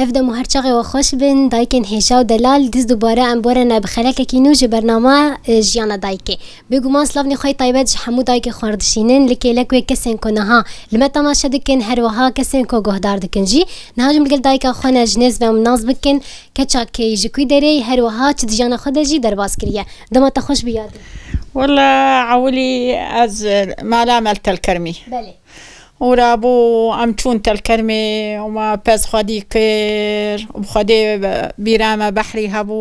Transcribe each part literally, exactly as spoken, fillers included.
Ev dem û her çaxê we xweş bin, dayikên hêja û delal, diz dubare em borene bi xelekekî nû ji bernama, e, Jiyana Dayikê. Bêguman slavnê xwe yê taybet ji hemû dayikê xwe re dişînin, li kêlek wê kesên ku niha li me temaşe dikin, her wiha kesên ku guhdar dikin jî. Niha jî em li gel dayika xwe ne ji nêz ve em nas bikin, keça kê yî ji kwî derê yî, her wiha çi di jiyana xwe de jî derbas kiriye. Dema te xweş bî yadê. Wela ewilî ez mala me li Telkermî. Belê. Û rabû em çûn Telkermê û me pez xwedî kir û bi Xwedê bîra me behrî hebû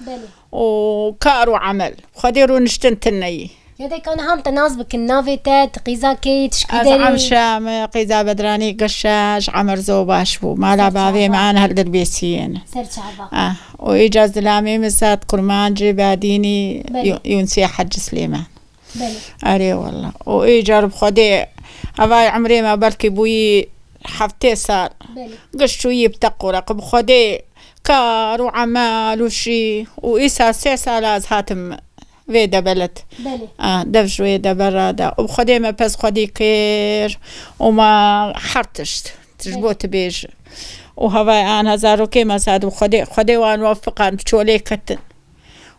Belê. û kar û emel. Xwedê rûniştin tune yî. Ya de ka niha em te nas bikin, navê te, tu qîza kê yî, tu ji kî Ez derê yî? Emşa me qîza Bedranî Gişe, ji Emer Zobaş bû. Mala Ser bavê me çava. An hel Dirbêsiyê ne. Ser çava. Ah, û îca zilamê min sat Kurmancê Badînî Belê. Yû-, Yûnsiya Hecî Silêman. Belê. Erê wela. Û îcar bi Xwedê hevay emrê me belkî bûyî heftê sal. Belê. Giş çûyî bi te qureq bi Xwedê kar û emel û şî û îsa sê sala ez hatim vê debelet. Belê. A, dev ji wê debera de. Û bi Xwedê me pez xwedî kir û me her tişt. Ji Belê. Bo tu bêj. Û hevay an hezarokê me sat bi Xwedê. Xwedê wan wefiqan bi çolê ketin.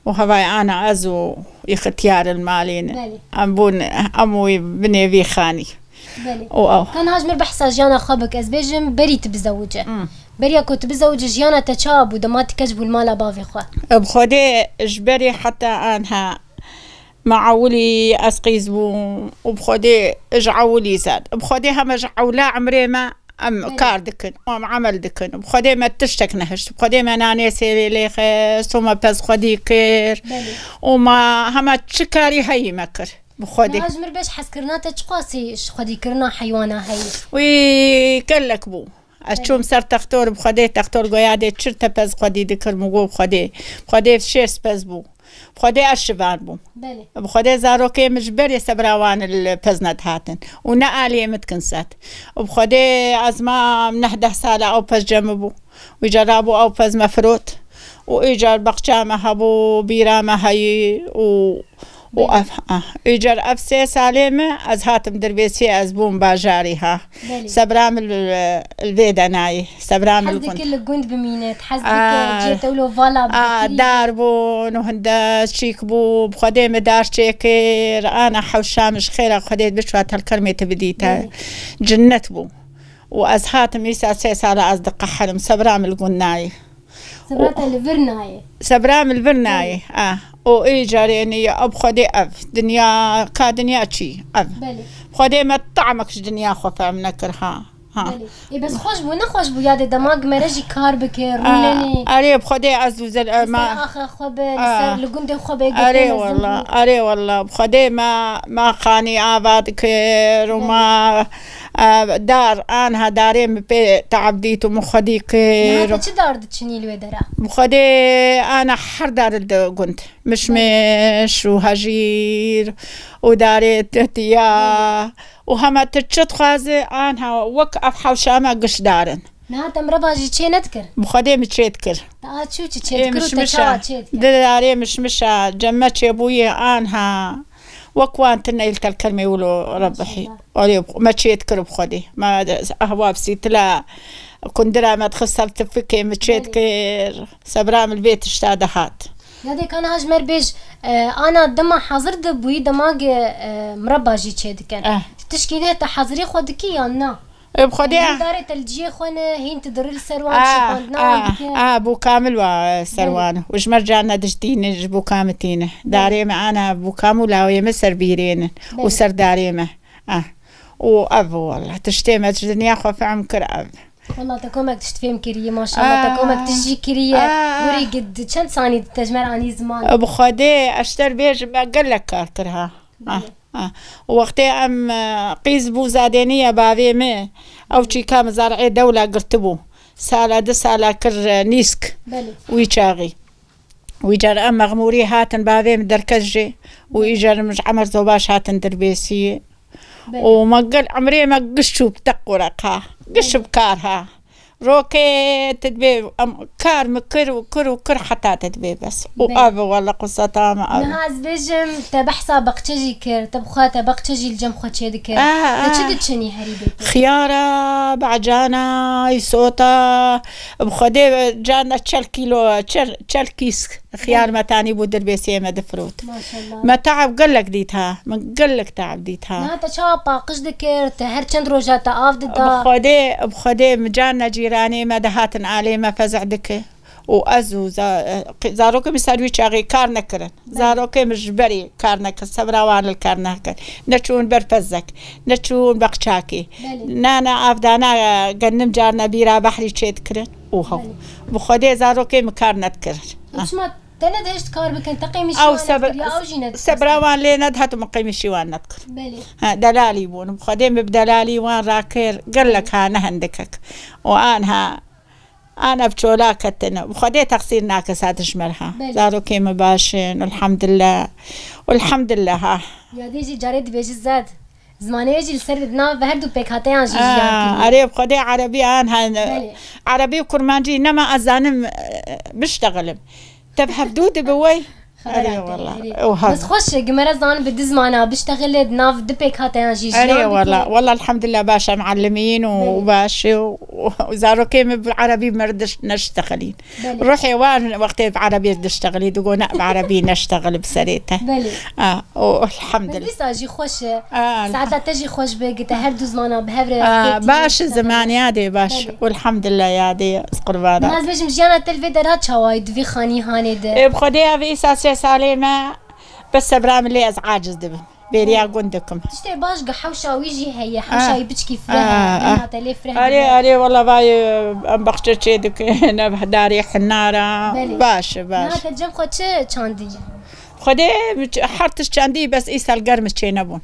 Û hevay ana ez û ixtiyar li malê ne. Belê. Em bûn, em û binê vî xanî. Belê. Û ew. Ka niha ji mir behsa jiyana xwe bik, ez bêjim berî tu bizewice. Hmm. Beriya ku tu bizewice jiyana te çawa bû, dema tu keç bû li mala bavê xwe? Bi Xwedê ji berê heta anha me ewilî ez qîz bûm û bi Xwedê ji ewilî zad. Bi Xwedê heme ji ewla emrê me Em Belê. Kar dikin, em emel dikin. Bi Xwedê me tiştek nehişt. Bi Xwedê me nanê sêrê lê xist û me pez xwedî kir. Belê. Û me hema çi karî heyî me kir. Bi Xwedê. Niha ji mir bêj hezkirina te çiqasî ji xwedîkirina heywana heyî? Wî gelek bû. Ez Belê. Çûm ser textor, bi Xwedê textor goya dê çir te pez xwedî dikir, min got bi Xwedê. Bi Xwedê şêst pez bû. Bi Xwedê ez şivan bûm. Belê. Bi Xwedê zarokê min ji berê sebra wan li pez nedihatin. Û ne aliyê min dikin sed. Û bi Xwedê ez mam neh deh sala ew pez cem bû. Wî cara bû ew pez me firot. Û îcar baxça me hebû, bîra me heyî û, û Belê. Ev, ah, îcar ev sê salê me ez hatim Dirbêsiyê ez bûm bajarî ha. Belê. Sebra min li, li vê de nayê. Sebra min Hez li gund. Dikir li gund bimîne, hez dikir Aa, cihê te wilo vala aa, bikirî. Dar bûn û hinde çîk bû, bi Xwedê min dar çêkir, ana hewşa min ji xêra Xwedê biçwa Telkermê tu bidîte. Belê. Cinnet bû. Û ez hatim îsa sê sala ez diqehirim, sebra min li gund nayê. Sebra te li vir nayê. Sebra min li vir nayê. Belê. Ah. Û ê carê nî ev Xwedê ev. Dinya, ka dinya çî? Ev. Belê. Xwedê me tamek ji dinya xwe fehm nekir ha. Ha. Belê. Ê, bes xweş bû, ne xweş bû, yadê dema gimere jî kar bike, Aa, rûnenê. Erê, bi Xwedê ez û zel-, Li ma- ser axa xwe be, li Aa. Ser, li gundê xwe be, Erê gotê mezin walla, bû. Erê walla, bi Xwedê ma, ma xanî ava dikir û Belê. Ma, e, dar, anha darê min pê teab dît û min xwedî Niha kir. Te çi dar diçinî li wê dera? Bi Xwedê ana her dar li gund. Mişmiş û hejîr û darê tihtiya û hema tu çi dixwazî, anha wek ev hewşa me giş dar in. Niha te mireba jî çê nedikir? Bi Xwedê min çê dikir. Te a çû çi çê Ê dikir û te mişmişa, çawa çê dikir? Di darê mişmişa cem me çêbûyî anha wek wan tune li Telkermê wilo rebihî. Maşallah. Erê, me çê dikir bi Xwedê. Me ehwa bi sîtila kundira me dixist ser tifikê, min çê Belê. Dikir. Sebra min li vê tişta dihat. Ya dê ka niha ji me re bêj, e, ana dema hazir dibûyî, dema ge, e, mireba jî çê dikin. Eh. Tişkî ne te hazirî xwe dikî yan na? E, bi Xwedê. Hîn darê te li cihê xwe ne, hîn tu dirî li ser wan Ah, şopandina wan ah, dike. Ah, bûkamil wa, e, ser Belê. Wan. Û ji me re carna dijdîne, ji bûkamil tîne. Belê. Darê me ana bûkam û lawê me ser bîrê ne. Û Belê. Ser darê me. Ah. Û ev walla tiştê me ji dinya xwe fehm kir ev. Walla te komek tişt fêm kiriye, maşallah, te Aa. Komek tişt jî kiriye. Aa. Gurî gid çend sanî te ji me re anî ziman? Bi Xwedê, ez ji te re bêjim, me gelek kar kir ha. Belê. Ah, ah. Wextê em, e, qîz bû zadêniye bavê min, ew çîka mizarê dewla girtibû. Sala du sala kir, e, nîsk. Belê. Wî çaxî. Wî car em mexmûrî hatin bavê min derkez jê. Û Belê. Îcar min ji Emer Zobaş hatin Dirbêsiyê. Belê. Û me gel emrê me giş çû bi te qureq ha. Giş Belê. Bi kar ha. Rokê te dibê, em, kar min kir û kir û kir heta te dibê bes. Û Belê. Ev e wele qiseta me ev. Niha ez bêjim, te behsa bexçe jî kir, te bi xwe te bexçe jî li cem xwe çê dikir. Ah, Te çi ah. diçinî herî bêtir? Xiyara, becana, îsota, bi Xwedê carna çel kîlo, çel, çel kîs xiyar Belê. me tanî bû dirbêsiyê me difirot. Maşallah. Me teab gelek dît ha, min gelek teab dît ha. Niha te çawa paqij dikir, te her çend roja te av dida? Bi Xwedê, bi Xwedê min carna cîranê me dihatin alê me fezeh dike. Û ez û za-, zarokê min ser wî çaxê kar nekirin. Belê. Zarokê min ji berî kar nekir, sebra wan li kar nekir. Neçûn ber pezek, neçûn bexçakê. Belê. Nana avdana, e, gendim carna bîra behrî çê dikirin. Û hew. Belê. Bi Xwedê zarokê min kar nedikir. Û çima te nedihişt kar bikin, te qêmî Ew şiwan sebr-, nedikir, ya ew jî nedikir. Sebra wan lê nedihat û min qêmî şiwan nedikirin. Belê. Ha, delalî bûn. Bi Xwedê min bi delalî wan rakir, gelek ha ne hindikek. Û anha Ana bi çola ketine. Bi Xwedê texsîr nake sat ji me re ha. Belê. Zarokê me baş in, elhamdillah. Elhamdillah ha. Ya dê jî carê dibêjî zad. Zimanê wê jî li ser di nav her du pêkhateyan jî Aa, jiyan kiriye. Erê bi Xwedê erebî an ha. Belê. Erebî û kurmancî nema ez zanim, e, biştexilim. Te bi hevdû dibi wey. Xebera Erê te, wala. erê. Ew hev. Bes xweş e, gimere zan bi du zimana biştexile di nav du pêkhateyan jî Erê jiyan wala. dike. Wala elhamdulillah baş e, muallimîn û Belê. baş e û, û zarokê min bi erebî mir diş-, neştexilîn. Belê. Ruhê wan wextê bi erebî diştexilî, digo ne bi erebî neştexil bi serê te. Belê. Ah, û Bes elhamdulillah. dîsa jî xweş e. Ah, Saeta te jî xweş be, gite her du zimana bi hev re Ah, pêk baş tînin. Ziman yadê baş. Belê. Elhamdulillah yadê, ez qurbana. Niha ez bêjim jiyana te li vê dera çawa ye, di vî xanî hanê de? Ê, bi Xwedê ev îsa sê salê me, bes sebra min lê ez aciz dibim. Bêriya Belê. gund dikim. Tiştê baş gi hewşa wî jî heye, hewşa Ah, wî biçkî fireh e, ah, ah. dema te lê fireh Erê, dibe. erê, wala vay, em baxçe çê dikin, ev darê hinara. Belê. Baş e, baş. Niha te cem xwe çi çandî? Xwedê her tişt çandî, bes îsal germ çê nebûn.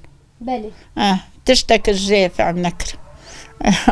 Belê. Eh, tiştek jê fehm nekir.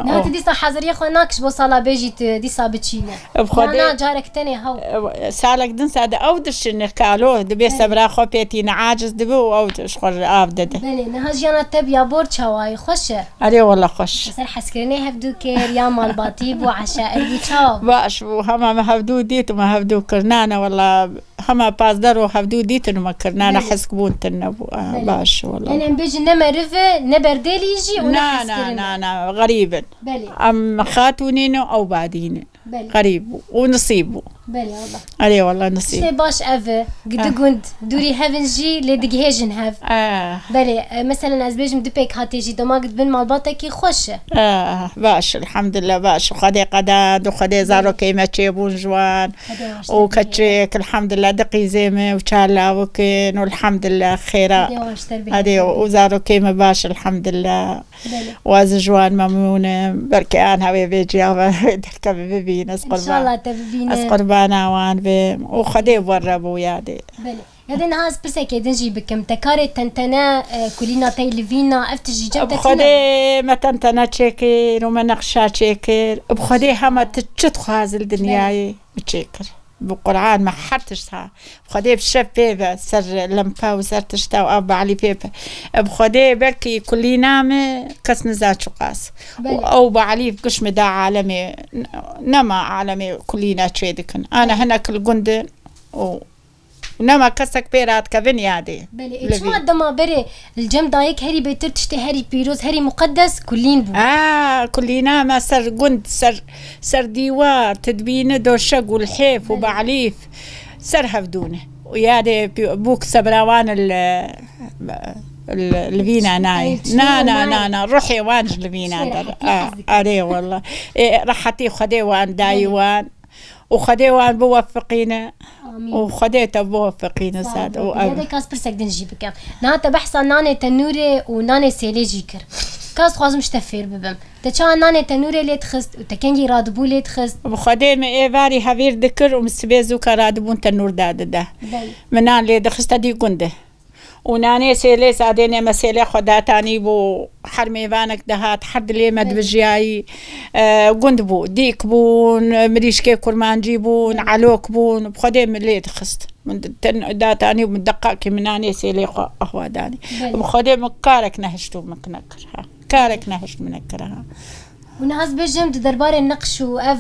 Niha tu dîsa haziriyê xwe nakî ji bo sala bê jî tu dîsa biçîne. Bi Xwedê Ya na carek tenê hew. Salek din sade ew dişine kalo, dibê Belê. sebra xwe pêtîne, aciz dibe û ew ji xwe re av dide. Belê, niha jiyana te bi ya bor çawa ye? Xweş e? Erê wala xweş. Ser hezkirinê hevdû kir, ya malbatî bû, eşair bû, çawa bû? Baş bû, hema me hevdû dît û me hevdû kir. Nane wala. Hema pazdeh roj hevdû dîtin û me kir. Nana Belê. hezk bûn tune bû. Ah, Belê. baş wala. Yanî em bêjin ne meriv e, ne berdêlî jî û ne Na, na, hezkirin e. na, na, xerîb in. Belê. Em xatûnîn û ew badîn in. Belê. Xerîb bû û nisîb bû. Belê, Allah. Erê wala nisîb. Tiştê baş ev e. Gi du Ah. gund dûrî hev in jî lê digihêjin hev. Ah. Belê, e, meselen ez bêjim du pêkhatê jî dema gi dibin malbatekî xweş e. Ah, baş, elhamdulillah, baş. Xwedê qedand û Xwedê Belê. zarokê me çêbûn ji wan. Xwedê wan ji te û bigire. keçik, elhamdulillah, di qîzê me û çar lawik in û elhamdulillah xêra. Xwedê wan ji te bigire. Erê, û zarokê me baş, elhamdulillah. Belê. Û ez ji wan memnûn im. Belkî an hewê vê ciya ve derkeve bibîn. Ez qurban. İnşallah te bibîne. Ez qurbana wan bim. Û Xwedê werre bû yadê. Belê. Yadê niha ez pirsekê din jî bikim. Te karê tentene, e, kulîna te yê livîna, ev tişt jî cem te tîne? Bi Xwedê me tentene çêkir û me neqşa çêkir. Bi Xwedê hema tu çi dixwazî li Belê. dinyayê min çêkir. Bi Quran me her tişt ha. Xwedê bi şev pê be, ser lempa û ser tişta û av bi Elî pê be. Bi Xwedê belkî kulîna me kes niza çiqas. Û Belê. ew bi Elî giş me da alemê, nema alemê kulîna çê dikin. Ana Belê. hinek li gund in û Nema kesek pê radikevin yadê. Belê, ê Li çima vî. dema berê li cem dayik herî bêtir tiştê herî pîroz, herî muqeddes kulîn bû? A, kulîna me ser gund, ser, ser dîwar, tu dibîne doşek û lihêf û Belê. be'lîf ser hevdûne. Û yadê pî-, bûk sebra wan li, li, li vîna nayê. Ey, Na, çiyan na, nayê. na, na, ruhê wan ji li vîna Çiyan der. rehetî A, hez dikin. Erê wallah. Ê, rehetî Xwedê wan dayî Belê. wan. û Xwedê wan biwefiqîne Amîn. û Xwedê te biwefiqîne Sağ ol, zad û Rabbi. ev. Ya de kas pirsek din jî bikim. Niha te behsa nanê tenûrê û nanê sêlê jî kir. Kas dixwazim ji te fêr bibim. Te çawa nanê tenûrê lê dixist û te kengî radibû lê dixist? Bi Xwedê min êvarî hevîr dikir û min sibê zûka radibûn tenûr dadide. Belê. Min nan lê dixiste dî gund e. Û nanê sêlê zadê ne me sêlê xwe datanî bû, her mêvanek dihat, her dilê me Belê. dibijiyayî, e, gund bû, dîk bûn, mirîşkê kurmancî bûn, Belê. elok bûn, bi Xwedê min lê dixist. Min di-, ten datanî û min deqakê min nanê sêlê xwe ahwa danî. Belê. Bi Xwedê min karek nehişt û min nekir ha. Karek nehişt min nekir ha. Û niha ez bêjim di derbarê niqş û ev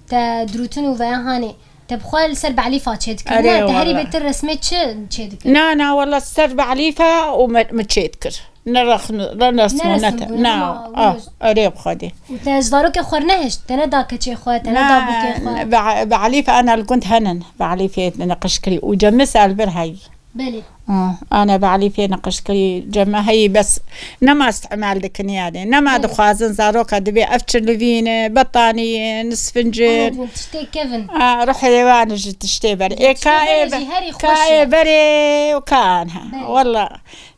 te dirûtin û veya hanê, te bi xwe li ser be'lîfa çêdikir. Erê, ne, te herî wala. Bêtir resmê çi çêdikir? Na, na, wala ser be'lîfa û me, me çêdikir. Ne rexn-, ne resmo, ne te. Neresim bû, na, hema ah, wilo. Erê bi Xwedê. Û te ji zarokê xwe nehişt, te neda keçê xwe, te neda bûkê xwe. Be-, be'lîfa ana li gund henin. Be'lîfê niqişkirî. Û cemisa li vir heyî. Belê. Ah, ana be'lîfê niqişkirî ceme heyî bes nema îstîmal dikin yani. Nema Belê. Dixwazin zaroka dibê ev çilivîne, betanî, nisfincir. Ana dibin tiştê kevin. Ah, ruhê wan ji tiştê ber. Ya Ê ka tiştê ê berê be-, jî herî ka xweş ê e. Berê û ka anha. Belê. Walla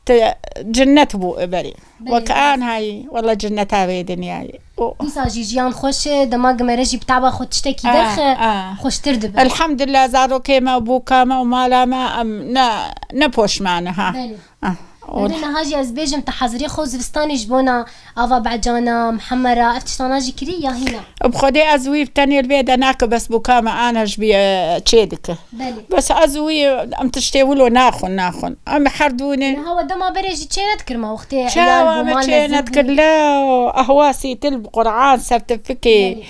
te cinnet bû ê berê. Belê, Wek belê. Anhayî, walla cinneta vê dinyayê. O. Dîsa jî jiyan xweş e, dema gimere jî bi taba xwe tiştekî Ah, derxe, ah. Xweştir dibe. Elhamdulillah, zarokê me û bûka me û mala me, em ne, ne poşman e, ha. Belê. Ah, Belê, niha jî ez bêjim, te hezirî xwe zivistanî ji bona ava becana, mihemera, ev tiştana jî kirî ya hîna? Bi Xwedê ez wî tenê li vê de nake, bes bûka me ana ji bî, e, çê dike. Belê. Bes ez wî em tiştê wilo naxwin, naxwin. Em her dû ne. Niha we dema berê jî çê nedikir ma wextê Çawa eyal bû me mal çê mezin nedikir bû. Lew ehwasî til bi Qur'an sertifikê Belê.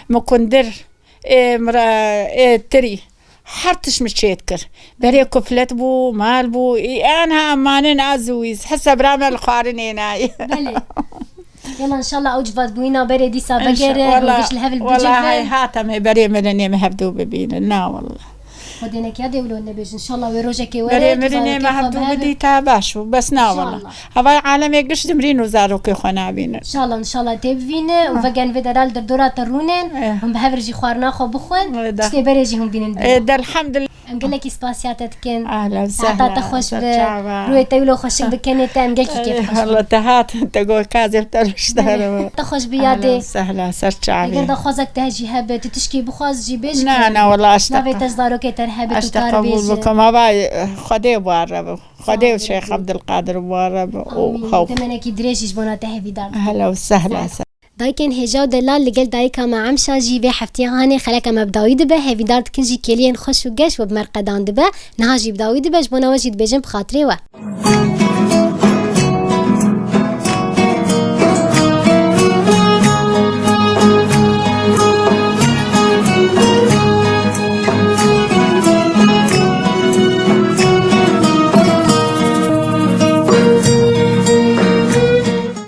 Mikundir ê mira ê tirî. Her tişt min çê dikir. Berê kuflet bû, mal bû. Ê, anha emanin ez wî. Hesa bira me li xwarinê nayê. Belê. Yala, inşallah ew civakbûyîna berê dîsa vegere, Inşallah. Rûgiş li hev Wala bicivin. Heyhat em ê berê mirinê me hevdû bibînin. Na wala. Xwedê neke ya dê wilo nebêjin. Inşallah wê rojekê were, Berê tu mirinê zarokê me xwe hevdû bihevin. Bidîta baş bû. Bes na wala. İnşallah. Havay alemê giş dimrîn û zarokê xwe nabînin. İnşallah, inşallah tê bivîne û Ah. vegen vê dera li derdora te rûnên. Eh. Hûn bi hev re jî xwarina xwe bixwin. Eh, da. Tiştê berê jî hûn bînin Eh, dîna. De elhamdulillah. Em gelekî spasiya te dikin. Ahla ve Sehata sehla, te xweş ser bi. Çava. Rûyê te wilo xweşik bi kenê te, em gelekî kêf xweş bi. Allah te hat, te got kazê te riştare. Te xweş bi yadê. Ahla ve sehla, ser çavê. Eger daxwazek te jî hebe, tu tişkî bixwaz jî bêjî. Na, na, wala aşta. Navê te zarokê te hebe, tu kar bêjî. Aşta qebûl bikim. Ama, e, Xwedê û bar re bû. Xwedê û Sağ ol. Şêx Ebdulqadir û bar re bû. Amîn. Û xew. Demenekî dirêj jî ji bona te hevîdar dikim. Ahla ve sehla. Sağ ol. Dayikên hêja û delal li gel dayika me Emşa jî vê heftiyê hanê xeleka me bi dawî dibe, hevîdar dikin jî kêliyên xweş û geş we bi me re qedan dibe, niha jî bi dawî dibe, ji bona we jî dibêjin bi xatirê we.